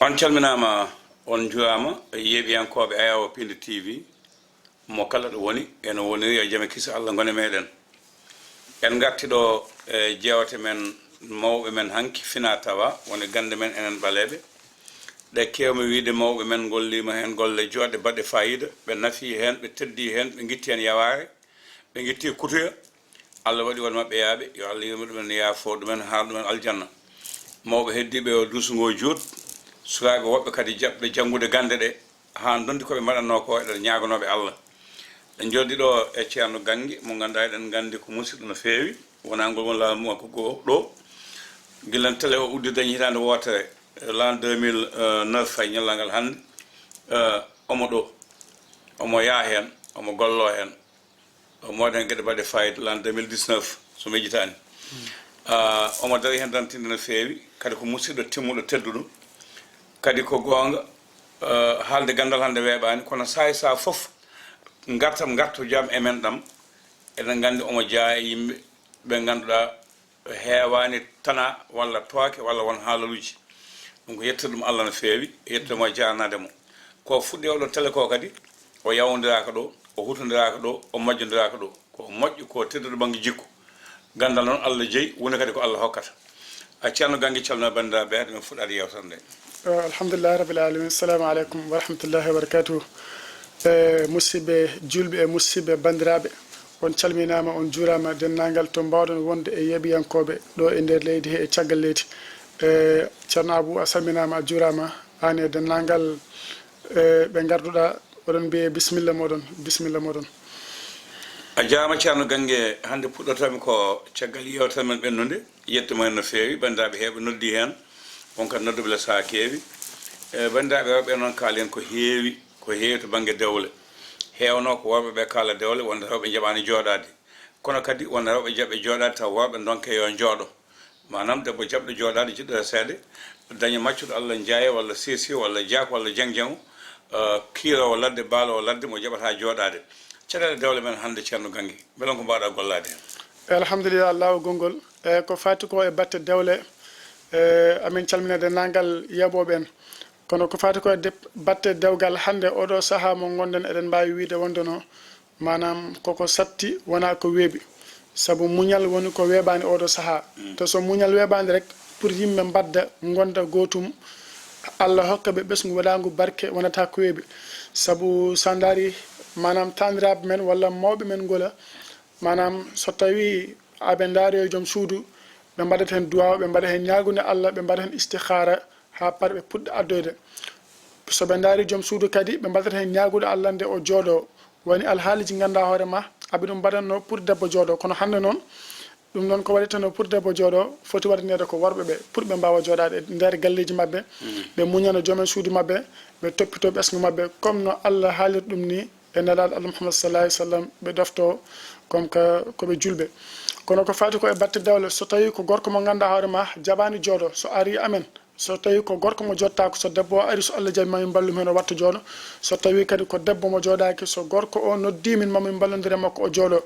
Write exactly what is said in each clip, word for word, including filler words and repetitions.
On calminaama, on njuuraama, yeeɓiyankooɓe Ayaawo Piindi T V. Mo kala ɗo woni, ene woniri yo jam e kiisa Allah ngone meɗen. En ngarti ɗo e jeewte men, mawɓe men hanki fina tawa, woni gannde men enen ɓaleeɓe. Ɗe keewmi wiide mawɓe men ngolliima heen golle jooɗɗe baɗɗe faayiida, ɓe nafi heen, ɓe teddi heen, ɓe ngitti heen yawaare, ɓe ngitti kutuya. Allah waɗi won maɓɓe yaaɓe, yo Allah yurmo ɗumen, yaafo ɗumen, haal ɗumen aljanna. Mawɓe heddiiɓe yo duusu ngoo juut, sukaaɓe woɓɓe kadi jaɓɓe janngude gannde ɗe, haa ndondi ko ɓe mbaɗatnoo ko, eɗen ñaaganooɓe Allah. En njoddi ɗo e Ceerno Gannge, mo ngannduɗaa eɗen nganndi ko musiɗɗo no feewi, wonaa ngol won laamu makko goo ɗo. Gila tele o uddi dañi hitaande wootere, l'an deux mille neuf fay ñallal ngal hannde, eh, omo ɗo, omo yaa heen, omo golloo heen. O moɗen geɗe mbaɗe fayida l'an deux mille dix-neuf, so mi yejjitaani. Ah, omo dari heen dantinde no feewi, kadi ko musiɗɗo timmuɗo tedduɗo. Kadi ko goonga, ah, haalde ganndal hannde weeɓaani, kono saay saah fof ngartam ngarto jam e men ɗam, eɗen nganndi omo jeyaa e yimɓe ɓe ngannduɗaa heewaani tana walla tooke walla won haalaluuji. Ɗum ko yettude ɗum Allah no feewi, yettude mo e jaarnaade mo. Ko fuɗɗi oɗo tele ko kadi, o yawondiraaka ɗo, o hutondiraaka ɗo, o majjondiraaka ɗo. Ko moƴƴo, ko tedduɗo bannge jikku. Ganndal noon Allah jeyi, woni kadi ko Allah hokkata. A Ceerno Gannge, calmina banndiraaɓe, hade men fuɗɗaade yeewtere nde. Eh, alhamdulillahi rabbil alamin. Assalamu aleykum wa rahmatullahi wa barakatuh. Eh, musidɓe julɓe e musidɓe banndiraaɓe, on calminaama, on juuraama, denndaangal to mbaawɗon wonde e yeeɓiyankooɓe ɗo e nder leydi he e caggal leydi. Eh, Ceerno Abou, a salminaama, a juuraama, aan e denndaangal, eh, ɓe ngarduɗaa, oɗon mbiye bisimilla mooɗon, bisimilla mooɗon. A jaaraama Ceerno Gannge, hannde puɗɗortoomi ko caggal yeewtere men ɓennunde, yettude mo heen no feewi, banndiraaɓe heewɓe noddi heen, on kadi nodduɓe le sahaa keewi. Eh, banndiraaɓe rewɓe noon kaalen ko heewi, ko heewi to bannge dewle. Heewnoo ko worɓe ɓe kaala dewle, wonde rewɓe njaɓaani jooɗaade. Kono kadi wonde rewɓe jaɓɓe jooɗaade taw worɓe ndonke yo njooɗo. Maanaam debbo jaɓɗo jooɗaade jiɗɗo seede, daña maccuɗo Allah njaaye walla sesi walla jaako walla jeng-jengo, eh, kiiroowo ladde, baaloowo ladde mo jaɓataa jooɗaade. Caɗeele dewle men hannde Ceerno Gannge, mbele on ko mbaawɗaa gollaade heen? Alhamdulillah, Allahu gonngol. Eh, ko faati ko e batte dewle, eh, amin calmina denndaangal yeeɓooɓe en. Kono ko faati ko e dep-, batte dewgal hannde oɗo sahaa mo ngonɗen, eɗen mbaawi wiyde wonde no, maanaam koko satti, wonaa ko weeɓi. Sabu muñal woni ko weeɓaani oɗo sahaa. Mm. Te so muñal weeɓaani rek, pour yimɓe mbadda, ngonda gootum, Allah hokka ɓe ɓesngu waɗaangu barke, wonata ko weeɓi. Sabu so a ndaari, maanaam taaniraaɓe men walla mawɓe men ngola, maanaam so tawii aɓe ndaari e joom suudu, ɓe mbaɗat heen duwaaw, ɓe mbaɗa heen ñaagunde Allah, ɓe mbaɗa heen istixaara, haa par ɓe puɗɗa addoyde. So ɓe ndaari joom suudu kadi, ɓe mbaɗat heen ñaagude Allah nde o jooɗoo. Woni alhaaliji ngannduɗaa hoore ma, aɓe ɗum mbaɗatnoo pour debbo jooɗoo. Kono hannde noon, ɗum noon ko waɗitanoo pour debbo jooɗoo, foti waɗaneede ko worɓe ɓe, pour ɓe mbaawa jooɗaade e nder galleeji maɓɓe, mm, ɓe muñana joom en suudu maɓɓe, ɓe toppitoo ɓesngu maɓɓe, comme no Allah haaliri ɗum ni e Nelaaɗo Allah Muhammad sallallahu alaihi wasallam, ɓe ɗoftoo comme que ko ɓe julɓe. Kono ko faati ko e batte dewle, so tawii ko gorko mo ngannduɗaa hoore ma jaɓaani jooɗoo, so arii amen, so tawii ko gorko mo jooɗtaako, so debbo o arii, so Allah jaɓii ma min mballum heen o waɗta jooɗo. So tawii kadi ko debbo mo jooɗaaki, so gorko o noddii min ma min mballondira makko o jooɗo.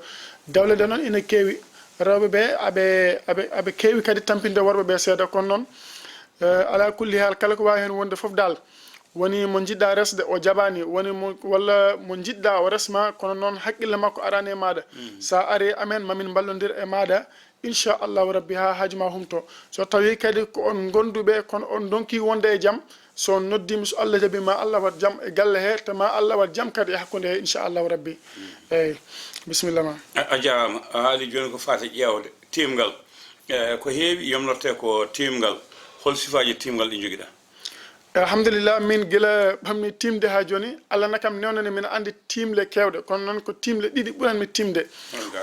Dewle ɗe noon ina keewi. Rewɓe ɓe aɓe, aɓe, aɓe keewi kadi tampinde worɓe ɓe seeɗa. Kono noon, eh, alaa kulli haal, kala ko waawi heen wonde fof daal, woni mo njiɗɗaa resde o jaɓaani, woni mo, walla mo njiɗɗaa o resma, kono noon hakkille makko araani e maaɗa. Mm. So a arii amen, ma min mballondir e maaɗa, inchallahu rabbi, haa haaju ma humto. So tawii kadi ko on ngonduɓe, kono on ndonki wonde e jam, so on noddiima, so Allah jaɓii, ma Allah waɗ jam e galle he, te ma Allah waɗ jam kadi e hakkunde he, inchallahu rabbi. Mm. Eeyi, bisimilla ma. A, a jaaraama. A haali jooni ko faati ƴeewde tiimgal. Eh, ko heewi yomnorte ko tiimgal. Hol sifaaji tiimgal ɗi njogiɗaa? Alhamdulillah, min gila ɓammi tiimde haa jooni, Allah na kam newnani min anndi tiimle keewɗe, kono noon ko tiimle ɗiɗi ɓuranmi tiimde.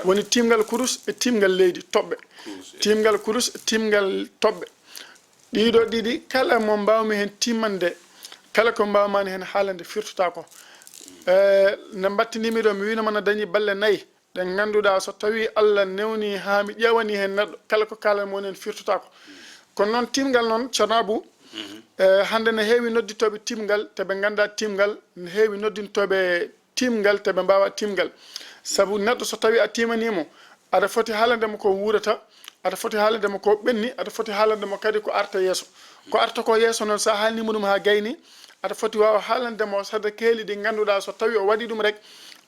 Woni tiimgal kurus e tiimgal leydi, toɓɓe. Kurus e tiimgal kurus e tiimgal toɓɓe. Ɗiɗo ɗiɗi, kala mo mbaawmi heen timmande, kala ko mbaawmaani heen haalande firtotaako. Eh, nde mbattinimi ɗo, mi wiino ma na dañi balle nayi. Ɗe ngannduɗaa, so tawii Allah newni haa mi ƴeewani heen neɗɗo, kala ko kaalan mo heen firtotaako. Kono noon, tiimgal noon, Ceerno Abou, mhm, eh, hannde ne heewi nodditooɓe tiimgal, te ɓe nganndaa tiimgal, ne heewi noddintooɓe tiimgal, te ɓe mbaawaa tiimgal. Sabu neɗɗo so tawii a tiimanii mo, Aɗa foti haalande mo ko wuurata, aɗa foti haalande mo ko ɓenni, aɗa foti haalande mo kadi ko arta yeeso. Ko arta ko yeeso noon, so a haalniima ɗum haa gayni, aɗa foti waawa haalande mo sadakeeli ɗi ngannduɗaa so tawii o waɗii ɗum rek,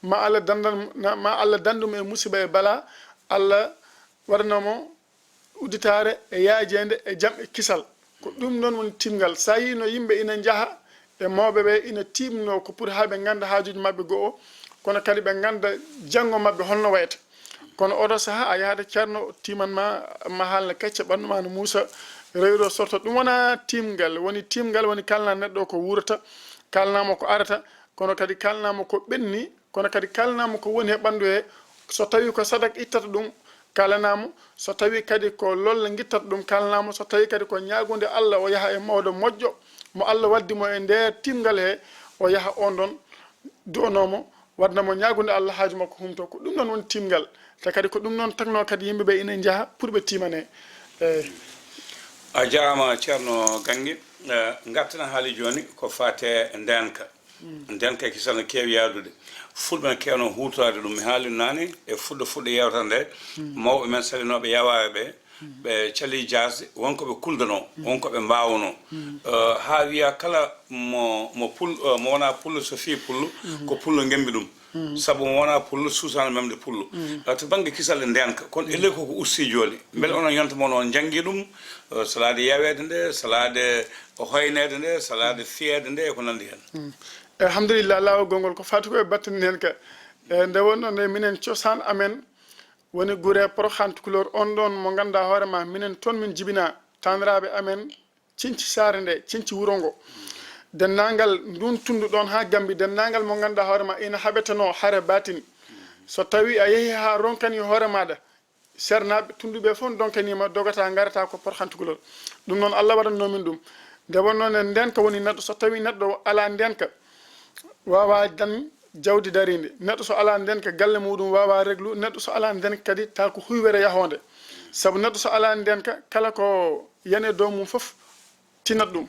ma Allah danndan, ma Allah danndu mo e musiba e bala, Allah waɗana mo udditaare e yaajeende e jam e kisal. Ko ɗum noon woni timngal. So a yii no yimɓe ina njaha e mawɓe ɓe ina tiimnoo ko pour haa ɓe ngannda haajuuji maɓɓe goo, kono kadi ɓe ngannda janngo maɓɓe holno wayata. Kono oɗo sahaa a yahata ceerno tiiman ma, ma haalna kecce ɓanndu ma no muusa, rewiro sorto. Ɗum wonaa tiimngal. Woni tiimngal woni kaalna neɗɗo ko wuurata, kaalna mo ko arata, kono kadi kaalna mo ko ɓenni, kono kadi kaalna mo ko woni e ɓanndu he. So tawii ko sadak ittata ɗum, kaalana mo. So tawii kadi ko lolle ngittata ɗum, kaalana mo. So tawii kadi ko ñaagunde Allah, o yaha e mawɗo moƴƴo mo Allah waddi mo e nder tiimngal he, o yaha on ɗon du'anoo mo, waɗna mo ñaagunde Allah haaju makko humto. Ko ɗum noon woni tiimngal. Te kadi ko ɗum noon tagnoo kadi yimɓe ɓe ina njaha pour ɓe tiimanee. Eey. A jaaraama ceerno Gannge. Eh, ngarten haali jooni ko faati e ndeenka. Ndeenka e kisal no keewi yaadude. Fulɓe no keewnoo huutoraade ɗum. Mi haalino naane e fuɗɗo fuɗɗo yeewtere nde, mawɓe men salinooɓe yawaaɓe ɓe, ɓe calii jaasde, won ko ɓe kuldanoo, won ko ɓe mbaawnoo. Eh, haa wiyaa kala mo, mo pul-, eh, mo wonaa pullo, so fii pullo, ko pullo ngemmbi ɗum. Sabu mo wonaa pullo, suusaano memde pullo. Eh, to bannge kisal e ndeenka, kono ellee ko ko usti jooni. Mbele onon yonta mon on njanngii ɗum, eh, salaade yaweede nde, salaade hoyneede nde, salaade fiyeede nde, e ko nanndi heen? Alhamdulillah, laawol gongol ko faati ko e battane heen ka. E nde wonnoo nde, minen cosaan amen woni gure Porokhane Tukulor, on ɗon mo ngannduɗaa hoore ma, minen toon min jibinaa, taaniraaɓe amen, Cinci saare nde, cinci wuro ngo. Denndaangal ndun tunndu ɗon haa Gammbi, denndaangal mo ngannduɗaa hoore ma ina haɓetenoo hare baatin. So tawii a yehii haa ronkanii hoore maaɗa, seernaaɓe tunndu ɓee fof ndonkanii ma, dogataa ngarataa ko Porokhane Tukulor. Ɗum noon Allah waɗannoo min ɗum. Nde wonnoo ne ndeenka woni neɗɗo, so tawii neɗɗo alaa ndeenka, waawaa dañ jawdi dariindi. Neɗɗo so alaa ndeenka galle muuɗum waawaa reglu, neɗɗo so alaa ndeenka kadi tawa ko huywere yahoonde. Sabu neɗɗo so alaa ndeenka kala ko yani e dow mum fof tinat ɗum.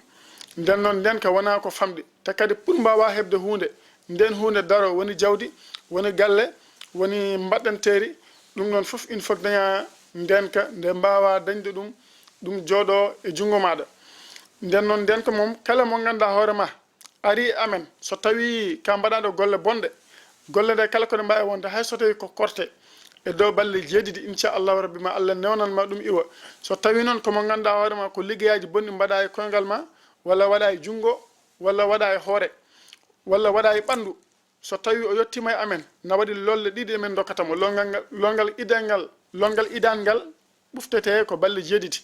Nden noon ndeenka wonaa ko famɗi, te kadi pour mbaawaa heɓde huunde, ndeen huunde daroo, woni jawdi, woni galle, woni mbaɗanteeri, ɗum noon fof il faut dañaa ndeenka, nde mbaawaa dañde ɗum, ɗum jooɗoo e junngo maaɗa. Nden noon ndeenka moom kala mo ngannduɗaa hoore ma arii e amen, so tawii ka mbaɗaaɗo golle bonɗe, golle ɗe kala ko ɗe mbaawi wonde, hay so tawii ko korte, e dow balɗe jeeɗiɗi, inchallahu rabbi ma Allah newnan ma ɗum iwa. So tawii noon ko mo ngannduɗaa hoore ma ko liggeyaaji bonɗi mbaɗaa e koyngal ma, walla waɗaa e junngo, walla waɗaa e hoore, walla waɗaa e ɓanndu, so tawii o yottiima e amen, na waɗi lolle ɗiɗi ɗe min ndokkata mo, lonngal ngal, lonngal idan ngal, lonngal idan ngal ɓuftetee ko balɗe jeeɗiɗi.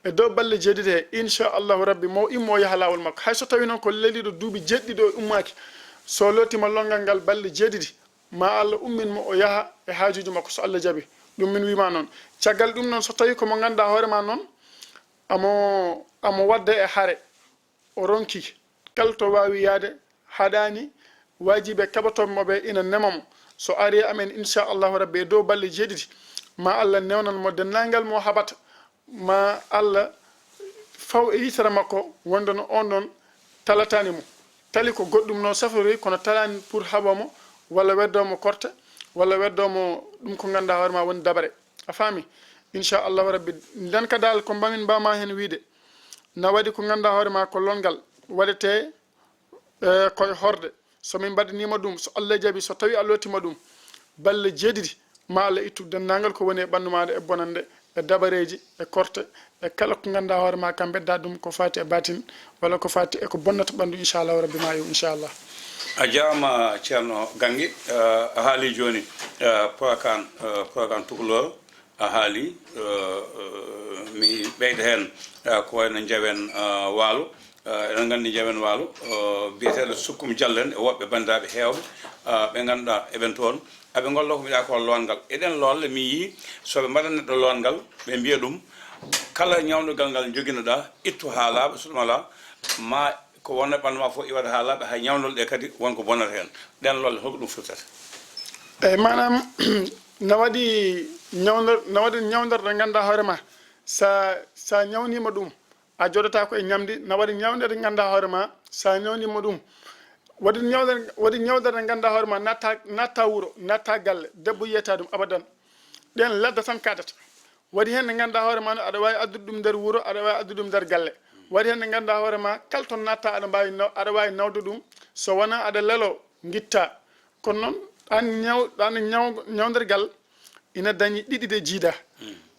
E dow balɗe jeeɗiɗi he, inchallahu rabbi, mo immo o yaha laawol makko. Hay so tawii noon ko leliiɗo duuɓi jeeɗiɗi o ummaaki, so lootiima lonngal ngal balɗe jeeɗiɗi, ma Allah ummin mo o yaha e haajuuji makko so Allah jaɓi. Ɗum min wiy ma noon. Caggal ɗum noon, so tawii ko mo ngannduɗaa hoore ma noon, amo, amo waɗda e hare, o ronki, kala to waawi yahde, haɗaani, waajiiɓe kaɓotooɓe mo ɓe ina nema mo. So arii e amen, inchallahu rabbi, e dow balɗe jeeɗiɗi, ma Allah newnan mo denndaangal mo haɓata, ma Allah faw e yitere makko wonde no on ɗon talataani mo. Tali ko goɗɗum no safori, kono talaani pour haɓa mo, walla weddoo mo korte, walla weddoo mo ɗum ko ngannduɗaa hoore ma woni dabare. A faami? Inchallahu rabbi, ndeenka dal ko mbamin mbawma heen wiyde, na waɗi ko ngannduɗaa hoore ma ko lonngal waɗetee, e, koye horde. So min mbaɗaniima ɗum, so Allah jaɓi, so tawii a lootiima ɗum, balɗe jeeɗiɗi, ma Allah ittu denndaangal ko woni e ɓanndu maaɗa e bonannde, e dabareeji, e korte, e kala ko ngannduɗaa hoore ma kam mbeddaa ɗum ko faati e baatin, walla ko faati e ko bonnata ɓanndu, inchallahu rabbi, ma iw, inchallah. A jaaraama ceerno Gannge, eh, a haalii jooni, eh, Porokhane, eh, Porokhane Tukulor, a haalii, eh, eh, mi ɓeyda heen, eh, ko wayi no Njawen, eh, Waalo. Eh, eɗen nganndi Njawen Waalo, eh, biyeteeɗo Sukkum Jallo en e woɓɓe banndiraaɓe heewɓe, eh, ɓe ngannduɗaa eɓen toon. Aɓe ngolla ko mbiɗa ko loongal. Eɗen loolla, mi yii so ɓe mbaɗa neɗɗo loongal, ɓe mbiya ɗum, kala ñawndogal ngal njoginoɗaa, ittu haa laaɓa, so ɗum alaa, ma ko wonno ɓanndu ma fof iwata haa laaɓa, hay ñawndol ɗe kadi won ko bonnata heen. Ɗeen loolle, holko ɗum firtata? Eyi, maanaam, na waɗi ñawndor-, na waɗi ñawndorɗe ngannduɗaa hoore ma, sa, sa ñawniima ɗum, a jooɗataa ko e ñamndi, na waɗi ñawndere ngannduɗaa hoore ma, sa ñawniima ɗum, waɗi ñawndere, waɗi ñawndere ngannduɗaa hoore ma, natta, natta wuro, natta galle, debbo yiyata ɗum abadan. ɗen ladda tan kaadata. Waɗi heen nde ngannduɗaa hoore ma no aɗa waawi addude ɗum nder wuro, aɗa waawi addude ɗum nder galle. Waɗi heen nde ngannduɗaa hoore ma kala toon natta aɗa mbaawi naw-, aɗa waawi nawde ɗum. So wonaa aɗa lelo, ngitta. Kono noon ɗaan ñaw-, ɗaan ñaw-, ñawndirgal ina dañi ɗiɗi de jiida.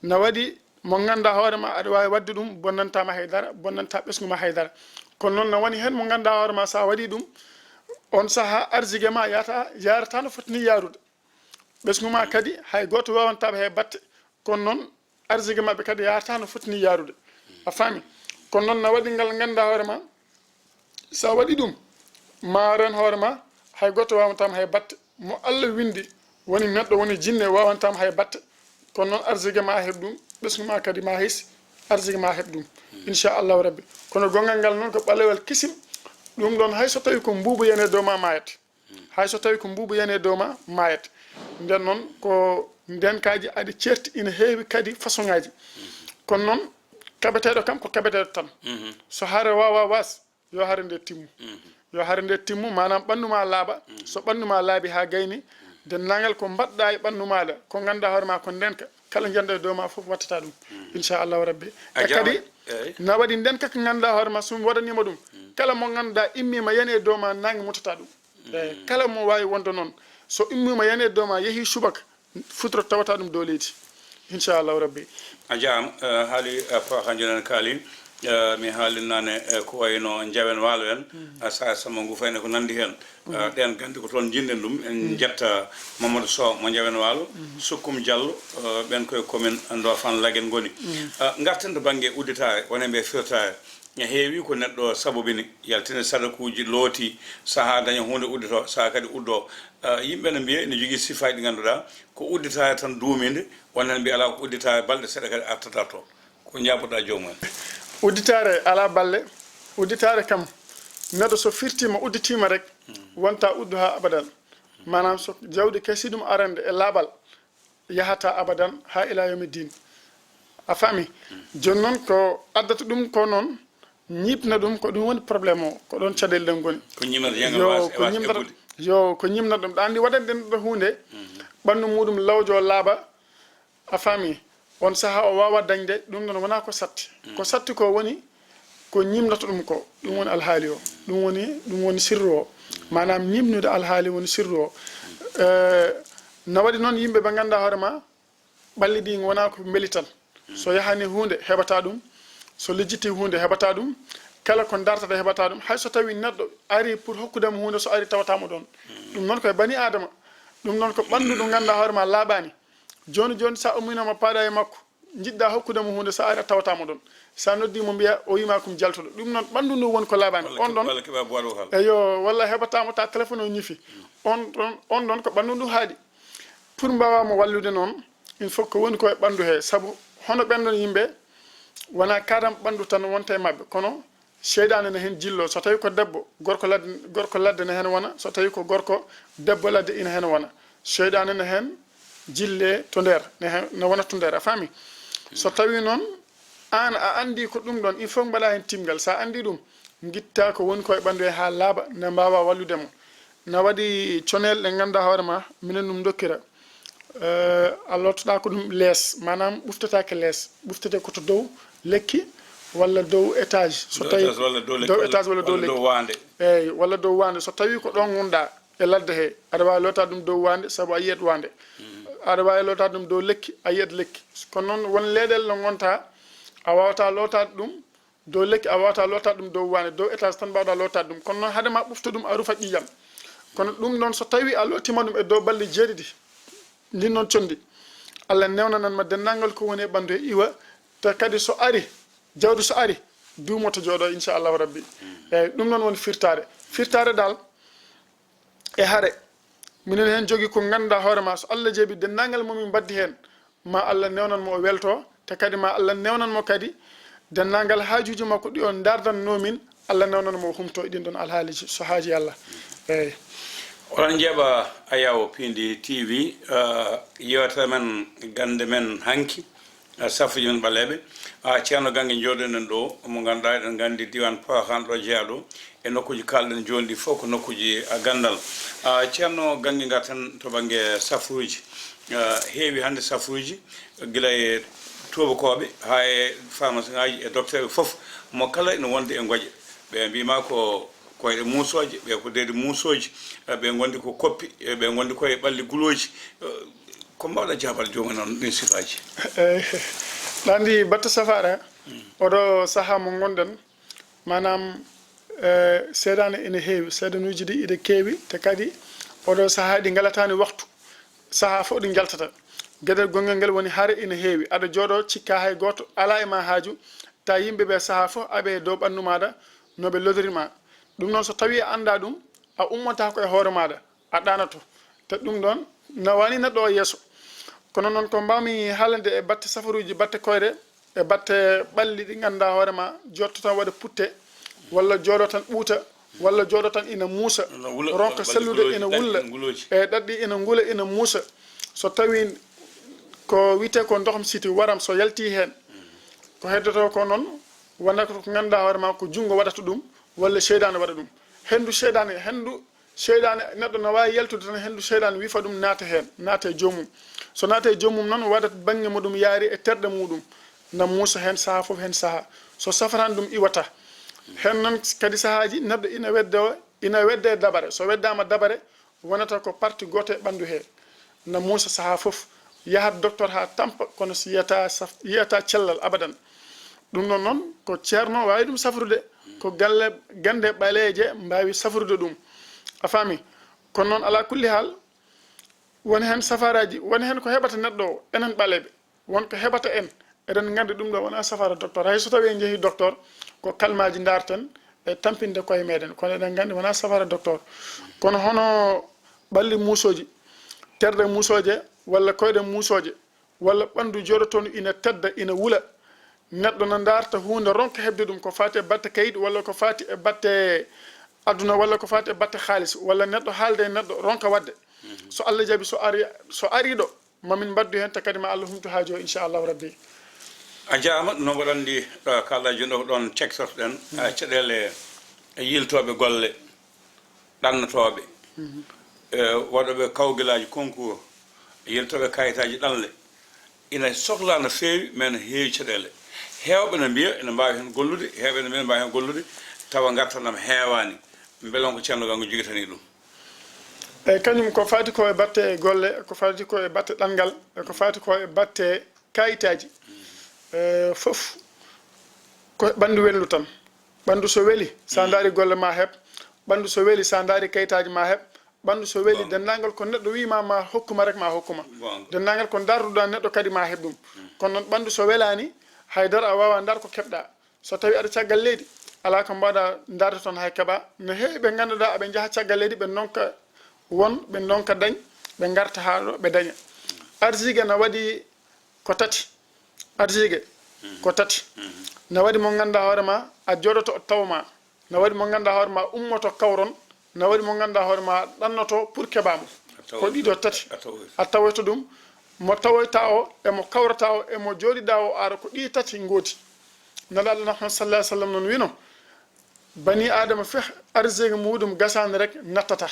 Na waɗi mo ngannduɗaa hoore ma aɗa waawi waɗde ɗum, bonnantaa ma hay dara, bonnantaa ɓesngu ma hay dara. Kono noon na woni heen mo ngannduɗaa hoore ma so a waɗii ɗum, on sahaa arsike ma yahata, yaarata no foti ni yaarude. Ɓesngu ma kadi hay gooto waawantaa ɓe he batte. Kono noon arsike maɓɓe kadi yahata no foti ni yaarude. A faami? Kono noon na waɗi ngal ngannduɗaa hoore ma, so a waɗi ɗum, ma ren hoore ma, hay gooto waawantaa ma hay batte. Mo Allah winndi woni neɗɗo, woni jinne, waawantaa ma hay batte. Kono noon arsike ma heɓ ɗum, ɓesngu ma kadi ma his, arsike ma heɓ ɗum. Inchallahu rabbi. Kono gonngal ngal noon ko ɓalewal kisim. Ɗum ɗoon hay so tawi ko mbuubu yani e dow ma, maayat. Hay so tawi ko mbuubu yani e dow ma, maayat. Nden noon ko ndenkaaji aɗi ceerti, ina heewi kadi façon ŋaaji. Kono noon kaɓeteeɗo kam ko kaɓeteeɗo tan. So hare waawaa waas, yo hare nde timmu. Yo hare nde timmu, maanaam ɓanndu ma laaɓa. So ɓanndu ma laaɓi haa gayni, denndaangal ko mbaɗɗaa e ɓanndu maaɗa, ko ngannduɗaa hoore ma ko ndenka, kala njanɗo e dow ma fof wattata ɗum. Inchallahu rabbi. A E kadi, jaaraama. Eey. Na waɗi ndenka ko ngannduɗaa hoore ma, so mi waɗaniima ɗum, kala mo ngannduɗaa immiima yani e dow ma, naange muttata ɗum. Eey, kala mo waawi wonde noon, so immiima yani e dow ma, yehii subaka, futuro tawata ɗum dow leydi. Inchallahu rabbi. A jaaraama, eh, haali, eh, Papa Jonen kaali, eh, mi haali naane, eh, ko wayno Njawen Waalo en, eh, Saare Samba Ngufa en e ko nanndi heen. Eh, ɗeen gannde ko toon njiɗ-ɗen ɗum. En njetta Mamadou Sow mo Njawen Waalo, Sukkum Diallo, eh, ɓeen koye commune Ndofane Laguène ngoni. Eh, ngarten to bannge udditaare, wonande firtaare. Heewi ko neɗɗo sabobini, yaltini sadakuuji, looti, sahaa daña huunde udditoo, sahaa kadi uddoo. Ah, yimɓe ne mbiya ene jogii sifaaji ɗi ngannduɗaa ko udditaare tan duumiinde, wonande mbiya alaa ko udditaare balɗe seeɗa kadi arta dartoo. Ko njaaboɗaa joomum en? Udditaare alaa balɗe. Udditaare kam, neɗɗo so firtiima, udditiima rek, wonta uddu haa abadan. Maanaam so jawdi kesi ɗum arande e laaɓal, yahata abadan haa ila yawmi din. A faami? Jooni noon ko addata ɗum ko noon, ñiiɓna ɗum, ko ɗum woni problème o, ko ɗoon caɗeele ɗen ngoni. Ko ñiiɓnata janngo Yo, waas e ko waas ñiiɓnata, eɓɓude. Yo, ko ñiiɓnata ɗum. Ɗa anndi waɗande neɗɗo huunde, ɓanndu muɗum lawjo laaɓa, a faami? On sahaa o waawa dañde, ɗum noon wonaa ko satti. Ko satti ko woni ko ñiiɓnata ɗum ko, ɗum woni alhaali o. Ɗum woni, ɗum woni sirru o. Maanaam ñiiɓnude alhaali woni sirru o. Eh, na waɗi noon yimɓe ɓe ngannduɗaa hoore ma, ɓalli ɗi wonaa ko mbeli tan. So yahani huunde, heɓata ɗum. So lijjiti huunde, heɓata ɗum. Kala ko dartata, heɓata ɗum. Hay so tawi neɗɗo ari pour hokkude mo huunde, so ari tawata mo ɗoon. Ɗum noon ko e bani Aadama. Ɗum noon ko ɓanndu ndu ngannduɗaa hoore ma laaɓaani. Jooni jooni, so a umminiima paaɗa e makko, njiɗɗa hokkude mo huunde, so ari a tawata mo ɗoon. So a noddi mo, mbiya o wiima ko mi jaltuɗo. Ɗum noon, ɓanndu ndu woni ko laaɓaani. Walla On ke-, ɗoon, walla keɓa boiɗo kala. Eyo, walla heɓata mo, ta téléphone o ñifi. On ɗoon, on ɗoon ko ɓanndu ndu haaɗi. Pour mbaawa mo wallude noon, il faut ko woni ko e ɓanndu he. Sabu hono ɓen ɗoon yimɓe, wonaa karam ɓanndu tan wonta e maɓɓe, kono seyɗaane ne heen jilloo. So tawi ko debbo, gorko ladde, gorko ladde ne heen wona. So tawi ko gorko, debbo ladde ina heen wona. Seyɗaane ne heen jillee to nder, ne heen, ne wona to nder, a faami? So tawi noon aan a anndi ko ɗum ɗoon, il faut mbaɗa heen timgal. So a anndi ɗum, ngitta ko woni ko e ɓanndu he haa laaɓa, ne mbaawa wallude mo. Na waɗi coneel ɗe ngannduɗaa hoore ma, minen ɗum ndokkira. Eh, a lottoɗaa ko ɗum lees, maanaam ɓuftetaake lees, ɓuftete ko to dow lekki walla dow étage. So Dow tawi étage walla dow lekki, dow walla, étage walla dow walla lekki. Dow waande. Eey, walla dow waande. So tawi ko ɗoon ngonɗaa e ladde he, aɗa waawi lootaade ɗum dow waande, sabu a yiyat waande. Aɗa waawi lootaade ɗum dow lekki, a yiyat lekki. Kono noon, won leyɗeele ɗo ngonta, a waawataa lootaade ɗum dow lekki, a waawataa lootaade ɗum dow waande, dow étage tan mbaawɗaa lootaade ɗum. Kono noon, hade ma ɓufta ɗum, a rufa ƴiiƴam. Kono ɗum noon, so tawi a lootiima ɗum e dow balɗe jeeɗiɗi, ndin noon conndi, Allah newnanan ma denndaangal ko woni e ɓanndu he, iwa, te kadi so ari, jawdi so ari, duumoto jooɗo, inchallahu rabbi. Eeyi, ɗum noon woni firtaare. Firtaare dal e hare, minen heen jogii ko ngannduɗaa hoore ma, so Allah jaɓi denndaangal mo min mbaddi heen, ma Allah newnan mo o welto, te kadi ma Allah newnan mo kadi denndaangal haajuuji makko ɗi o ndaardannoo min, Allah newnan mo o humto e ɗin ɗon alhaaliji, so haaji Allah. Eeyi. Oɗon njeeɓa Ayaw Piindi T V, ah, yewtere men, gannde men hanki, ah, safruji men ɓaleeɓe. Ah, Ceerno Gannge njooɗoɗen ɗo, mo ngannduɗaa eɗen nganndi diiwaan Porokhane ɗo jeyaa ɗo, e nokkuuji kaalɗen jooni ɗi fof ko nokkuuji, ah, ganndal. Ah, Ceerno Gannge, ngarten to bannge safruuji. Eh, heewi hannde safuuji, gila e tuubakooɓe haa e pharmacien ŋaaji e docteur ɓe fof, mo kala ina wonde e ngoƴe. Ɓe mbiima ko koyɗe muusooje, ɓe ko deedi muusooji, eh, ɓe ngondi ko koppi, eh, ɓe ngondi ko e ɓalli gulooji. Eh, ko mbaawɗa jaabal jooma noon ɗin sifaaji? Eyi, ɗa anndi batte safaara, oɗo sahaa mo ngonɗen, maanaam, eh, seyɗaane ina heewi, seyɗanuuji ɗi ina keewi, te kadi oɗo sahaa ɗi ngalataani waktu, sahaa fof ɗi njaltata. Geɗel gonngel ngel woni hare ina heewi, aɗa jooɗo cikka hay gooto alaa e ma haaju, ta yimɓe ɓe sahaa fof aɓe e dow ɓanndu maaɗa no ɓe lodori ma. Ɗum noon so tawii a anndaa ɗum, a ummotaako e hoore maaɗa, a ɗaanoto. Te ɗum ɗoon nawani neɗɗo o yeeso. Kono noon ko mbaawmi haalande e batte safaruuji, batte koyɗe, e batte ɓalli ɗi ngannduɗaa hoore ma, jotto tan waɗa putte, walla jooɗo tan ɓuuta, walla jooɗo tan ina muusa, ronka sellude ina wulla, e ɗaɗɗi ina ngula, ina muusa. So tawii ko wiyetee ko ndoham siti waram, so yaltii heen, ko heddotoo ko noon, wonata ko ngannduɗaa hoore ma ko junngo waɗata ɗum, walla seyɗaane waɗa ɗum. Henndu seyɗaane, henndu seyɗaane, neɗɗo no waawi yaltude tan, henndu seyɗaane wifa ɗum naata heen, naata e joomum. So naata e joomum noon, waɗat bannge muɗum yaari e terɗe muɗum, na muusa heen sahaa fof, heen sahaa. So safraani ɗum iwata. Heen noon kadi sahaaji neɗɗo ina weddo, ina wedde dabare. So weddaama dabare, wonata ko parti gooto e ɓanndu hee. Na muusa sahaa fof, yahat docteur haa tampa, kono si yiyata saf-, yiyata cellal abadan. Ɗum noon noon, ko ceerno waawi ɗum safrude, ko galle gannde ɓaleeje mbaawi safrude ɗum. A faami? Kono noon, alaa kulli haal, won heen safaaraaji, won heen ko heɓata neɗɗo o, enen ɓaleeɓe. Won ko heɓata en, eɗen nganndi ɗum ɗo wonaa safaara docteur. Hay so tawii en njehii docteur, ko kalmaaji ndaarten e tampinde koye meɗen. Kono eɗen nganndi wonaa safaara docteur. Kono hono ɓalli muusooji, terɗe muusooje, walla koyɗe muusooje, walla ɓanndu jooɗotooɗo ina tedda, ina wula. Neɗɗo na ndaarta huunde, ronka heɓde ɗum, ko faati e batte kayit, walla ko faati e batte aduna, walla ko faati e batte haalis, walla neɗɗo haalda e neɗɗo, ronka waɗde. So Allah jaɓi, so ari, so arii ɗo, ma min mbaɗdu heen, te kadi ma Allah humtu haaju o, inchallahu rabbi. A jaaraama. No mboɗo anndi, eh, kaalɗaa jooni ɗo ko ɗoon cektortoɗen, eh, caɗeele yiltooɓe golle, ɗannotooɓe, eh, waɗooɓe kawgilaaji concours, yiltooɓe kayitaaji ɗanle, ina sohlaa no feewi, mais no heewi caɗeele. Heewɓe no mbiya ina mbaawi heen gollude, heewɓe no mbiya ina mbaawi heen gollude, tawa ngartam ɗam heewaani. Mbele on ko Ceerno Ganngo jogitanii ɗum? Eyi, kañum ko faati ko e batte golle, ko faati ko e batte ɗanngal, e ko faati ko e batte kayitaaji. Eh, fof ko ɓanndu welndu tan. Ɓanndu so weli, so a ndaari golle ma heɓ. Ɓanndu so weli, so a ndaari kayitaaji ma heɓ. Ɓanndu so weli, denndaangal ko neɗɗo wii ma, ma hokkuma rek, ma hokkuma. Denndaangal ko ndaarduɗaa neɗɗo kadi ma heɓ ɗum. Kono noon ɓanndu so welaani, haydara a waawaa ndaar ko keɓɗaa. So tawii aɗa caggal leydi, alaa ko mbaawɗaa ndaarde toon hay keɓaa. No heewi ɓe ngannduɗaa aɓe njaha caggal leydi, ɓe ndonka won, ɓe ndonka dañ, ɓe ngarta haa ɗo ɓe daña. Arsiige na waɗi ko tati. Arsiige ko tati. Na waɗi mo ngannduɗaa hoore ma, a jooɗoto o taw ma. Na waɗi mo ngannduɗaa hoore ma, ummoto kawron. Na waɗi mo ngannduɗaa hoore ma, ɗannoto pour keɓaa mo. Ko ɗiɗo tati. A tawoyta ɗum, mo tawoyta o, e mo kawrata o, e mo jooɗiɗaa o, ara ko ɗi tati ngoodi. Nelaaɗo Muhammad sallallahu alaihi wasallam noon wino, bani Aadama fof arsiige muɗum gasaani rek nattata.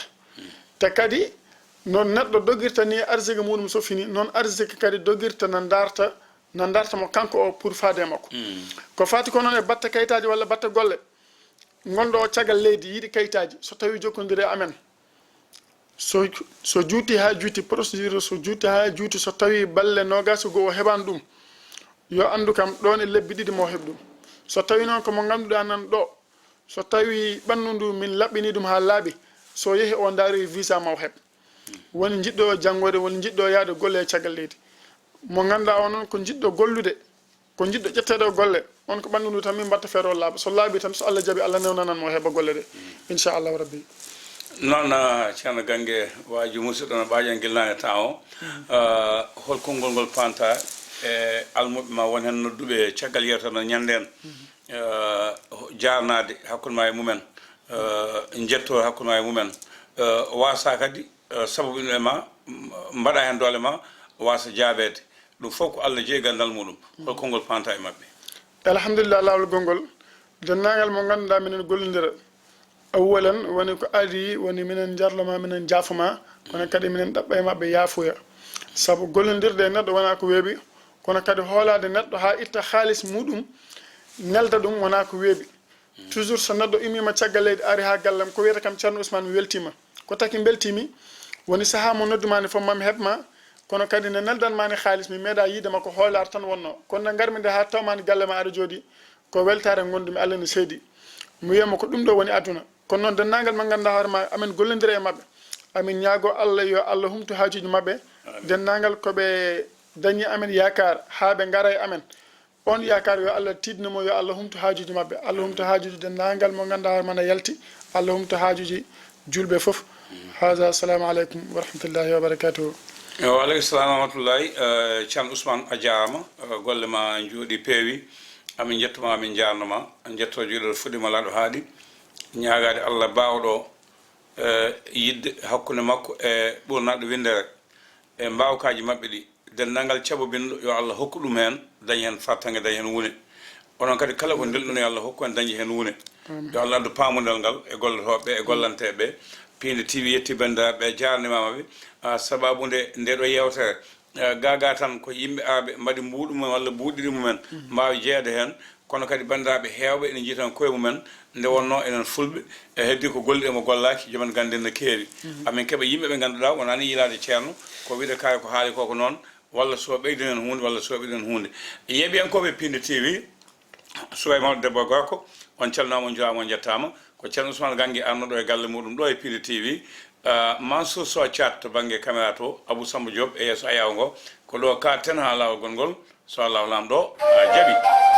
Te kadi, noon neɗɗo dogirta ni arsiige muɗum so fini, noon arsiige kadi dogirta na ndaarta, na ndaarta mo kanko o pour faade e makko. Ko faati ko noon e batte kayitaaji walla batte golle, ngonɗo o caggal leydi yiɗi kayitaaji, so tawii jokkondire amen. So, so juuti haa juuti, procédure so juuti haa juuti, so tawii balle noogaas e goo o heɓaani ɗum, yo anndu kam ɗoon e lebbi ɗiɗi mo heɓ ɗum. So tawii noon ko mo ngannduɗaa nan ɗo, so tawii ɓanndu ndu min laɓɓinii ɗum haa laaɓi, so yehi o ndaari visa ma o heɓ. Woni jiɗɗo janngoyde, woni jiɗɗo yahde golle e caggal leydi. Mo ngannduɗaa o noon ko jiɗɗo gollude, ko jiɗɗo ƴetteede o golle, on ko ɓanndu ndu tan min mbaɗta feere o laaɓa. So laaɓi tan, so Allah jaɓi, Allah newnanan mo heɓa golle ɗe. Inchallahu rabbi. Noon, ah, Ceerno Gannge, waaju musidɗo no ɓaaƴan gila naane temps o. Ah, hol konngol ngol panta e almuɓɓe ma won heen nodduɓe caggal yeewtere no ñande en? Ah, jaarnaade hakkunde ma e mumen, ah, njetto hakkunde ma e mumen. Ah, waasa kadi, ah, sababu ɓe ma, m-, mbaɗa heen doole ma, waasa jaabeede. Ɗum fof ko Allah jeyi ganndal muɗum. Hol konngol panta e maɓɓe? Alhamdulillah, laawol gonngol. Denndaangal mo ngannduɗaa minen gollondira. Awwalan, woni ko adii, woni minen njarloma, minen njaafoma, kono kadi minen ɗaɓɓa e maɓɓe yaafuya. Sabu gollondirde e neɗɗo wonaa ko weeɓi, kono kadi hoolaade neɗɗo haa itta haalis muɗum, nelda ɗum wonaa ko weeɓi. Toujours so neɗɗo immiima caggal leydi ari haa gallam, ko wiyata kam Ceerno Ousmane mi weltiima. Ko taki mbeltiimi, woni sahaa mo noddumaani fof mami heɓ ma, kono kadi nde neldanmaani haalis mi meeɗa yiide ma ko hoolaar tan wonno. Kono nde ngarmi nde haa tawmaani galle ma aɗa jooɗi, ko weltaare ngondumi Allah ne seedi. Mi wiyama ko ɗum ɗo woni aduna. Kono noon denndaangal mo ngannduɗaa hoore ma amin gollondira e maɓɓe. Amin ñaago Allah yo Allah humtu haajuuji maɓɓe. Denndaangal ko ɓe dañi amin yaakaar haa ɓe ngara e amen. On yaakaar yo Allah tiiɗnu mo, yo Allah humtu haajuuji maɓɓe. Allah humtu haajuuji denndaangal mo ngannduɗaa hoore ma na yalti. Allah humtu haajuuji julɓe fof. Haza, assalamu aleykum wa rahmatullahi wa barakatuhu. Wa aleykum salam wa rahmatullahi. Eh, Ceerno Ousmane, a jaaraama. Eh, golle ma njooɗi peewi. Amin njettuma, amin njaarnuma. Njetto juuɗe fuɗɗima laaɗo haaɗi. Ñaagaade Allah baawɗo, eh, yiɗde hakkunde makko e ɓurnaaɗo winndere. E mbaawkaaji maɓɓe ɗi, denndaangal cabobinɗo, yo Allah hokku ɗum heen, daña heen fartaŋŋe, daña heen wune. Onon kadi, kala ko ndelɗon, yo Allah hokku en dañde heen wune. Yo Allah addu paamundal ngal e gollotooɓe ɓe, e gollanteeɓe ɓe. Piindi T V yetti banndiraaɓe ɓe, jaarnimaama ɓe. Ah, sababu nde, nde ɗo yeewtere, ah, gaagaa tan ko yimɓe arɓe mbaɗi mbuuɗu mum walla mbuuɗiri mumen, mbaawi jeyeede heen. Kono kadi banndiraaɓe heewɓe ene njiytan koye mumen, nde wonnoo enen fulɓe, e heddi ko golli ɗe mo gollaaki, joom en gannde ne keewi. Amin keɓa yimɓe ɓe ngannduɗaa wonaa ni yiilaade ceerno, ko wiide kaari ko haali ko ko noon, walla so ɓeyden heen huunde, walla so ɓeyden huunde. Yeeɓiyankooɓe Piindi T V, Souleymane Debbo Gorko, on calminaama, on njuuraama, on njettaama. Ko Ceerno Ousmane Gannge arnoɗo e galle muɗum ɗo e Piindi T V. Ah, Mansour Sow Thiat to bannge caméra to, Abou Samba Diop e yeeso ayaawo ngo. Ko ɗo kaaɗten haa laawol gongol, so Allah Laamɗo, ah, jaɓi.